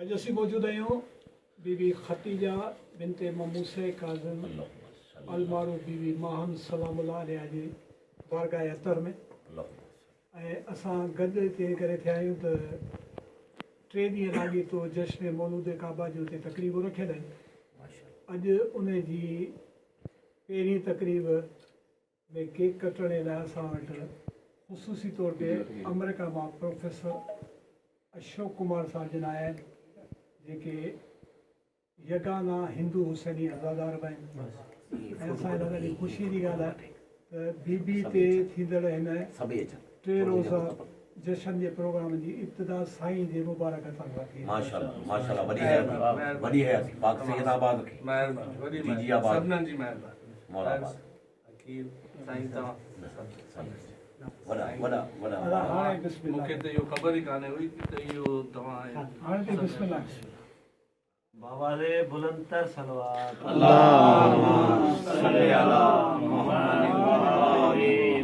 اڄ اسين موجود آهيون بي بي خديجه بنت موسي ڪاظم المعروف بي بي ماهن سلام الله عليها جي بارگاهه اطهر ۾ ۽ اسان گڏ هتي ان ڪري ٿيا آهيون ته ٽي ڏينهن لاڳيتو جشن مولود ڪعبه جون هتي تقريبون رکيل آهن. اڄ ان جي پهرين تقريب ۾ ڪيڪ ڪٽڻ جي لاء اسان وٽ خصوصي طور تي آمريڪا مان پروفيسر اشوڪ ڪمار صاحب جن آيا آهن جيڪي يگانا هندو حسيني عزادار به آهن ۽ اسان جي لاء ڏاڍي خوشي جي ڳالهه آهي ته بي بي تي ٿيندڙ هن ٽي روزه جشن جي پروگرام جي ابتدا سائين جي مبارڪ هٿن سان ٿي. ماشاءالله ماشاءالله وڏي حياتي وڏي حياتي پاڪ سيد آباد کي مهرباني جي جي آباد سڀنن جي مهرباني مولا آباد عقيل سائين توهان وڏا وڏا وڏا ادا هاڻي بسم الله مونکي ته اهو خبر ئي ڪانه هئي ته اهو توهان هاڻي ته بسم الله باوازِ بلند تر صلوات. اللهم صل علي محمد وآل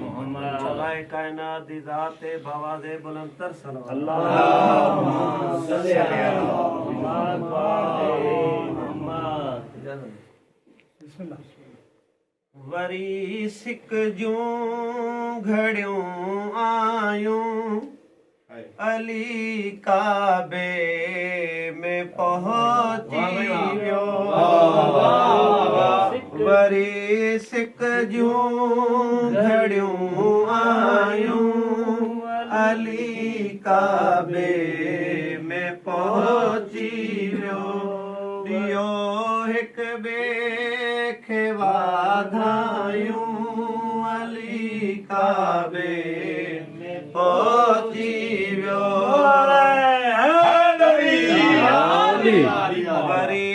محمد. مولاء ڪائنات the ذات تي باوازِ بلند تر صلوات. اللهم صل علي محمد وآل محمد. بسم الله. وري سڪ جون گهڙيون آيون، علي ڪعبي ۾ پهچي ويو. وري سڪ جون گهڙيون آيون، علي ڪعبي ۾ پهچي ويو. ڏيو هڪ ٻئي کي واڌايون علي ڪعبي ۾ پهچي ويو. وري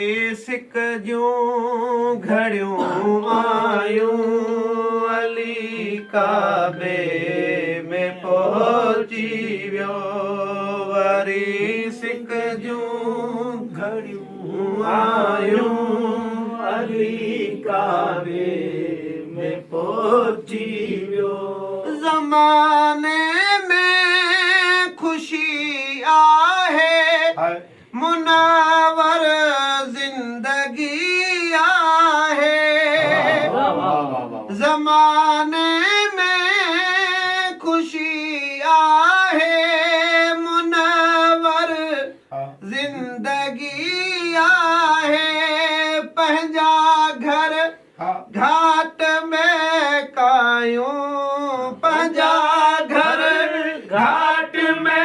سڪ جون گهڙيون آيون علي ڪعبي ۾ پهچي ويو. وري سڪ جون گهڙيون آيون علي ڪعبي ۾ پهچي ويو. زماني ۾ خوشي آهي منور زندگي آهي. زماني ۾ خوشي آهي منور زندگي آهي پنهنجا گهر گهاٽ ۾ ڪايون پنهنجا گهر گهاٽ ۾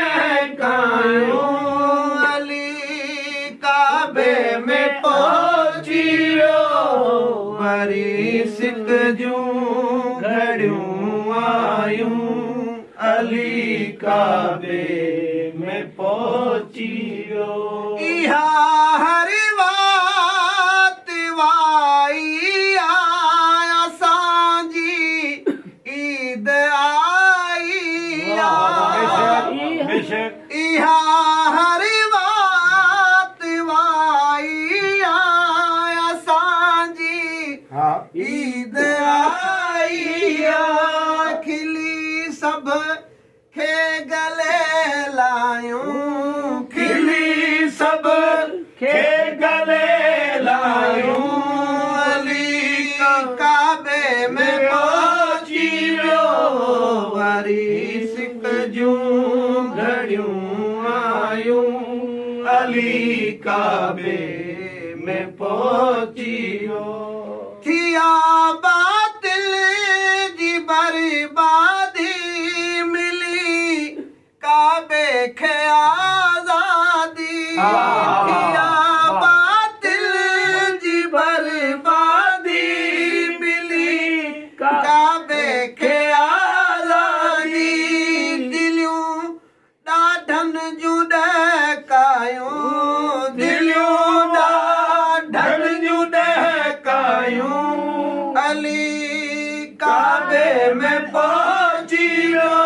ڪايون علي ڪعبي ۾ پهچي ويو وري سڪ جون گهڙيون آيون علي ڪعبي ۾ پهچي ويو. اها هر وات وائي آ اسان جي عيد آئي آ. اها هر وات وائي آ اسان جي عيد آئي آ. کلي سڀ کي گلي لايون. کلي سڀ کي گلي لايون. علي ڪعبي ۾ پهچي ويو. وري سڪ جون گهڙيون آيون. علي ڪعبي ۾ پهچي ويو. ٿيا باطل جي بربادي ملي ڪعبي کي آزادي ٿيا باطل جي بربادي ملي ڪعبي کي آزادي دليون ڏاڍن جون ڏهڪايون، دليون ڏاڍن جون ڏهڪايون، علي ڪعبي ۾ پهچي ويو،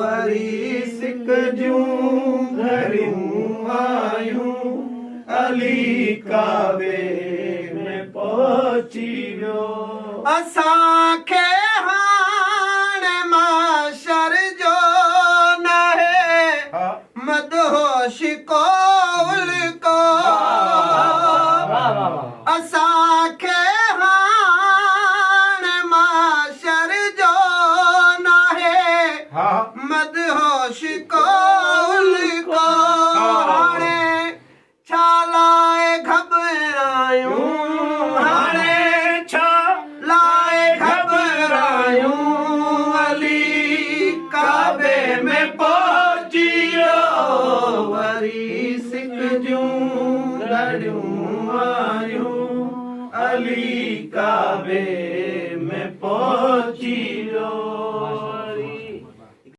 وري سڪ جون گهڙيون آيون، علي ڪعبي ۾ پهچي ويو. اسان کي هاڻ محشر جو ناهي مدهوش ڪو الجهو. عاشق الڪو. هاڻي ڇا لاءِ گهٻرايون؟ هاڻي ڇا لاءِ گهٻرايون؟ علي ڪعبي ۾ پهچي ويو، وري سڪ جون گهڙيون آيون. علي ڪعبي ۾ پهچي ويو.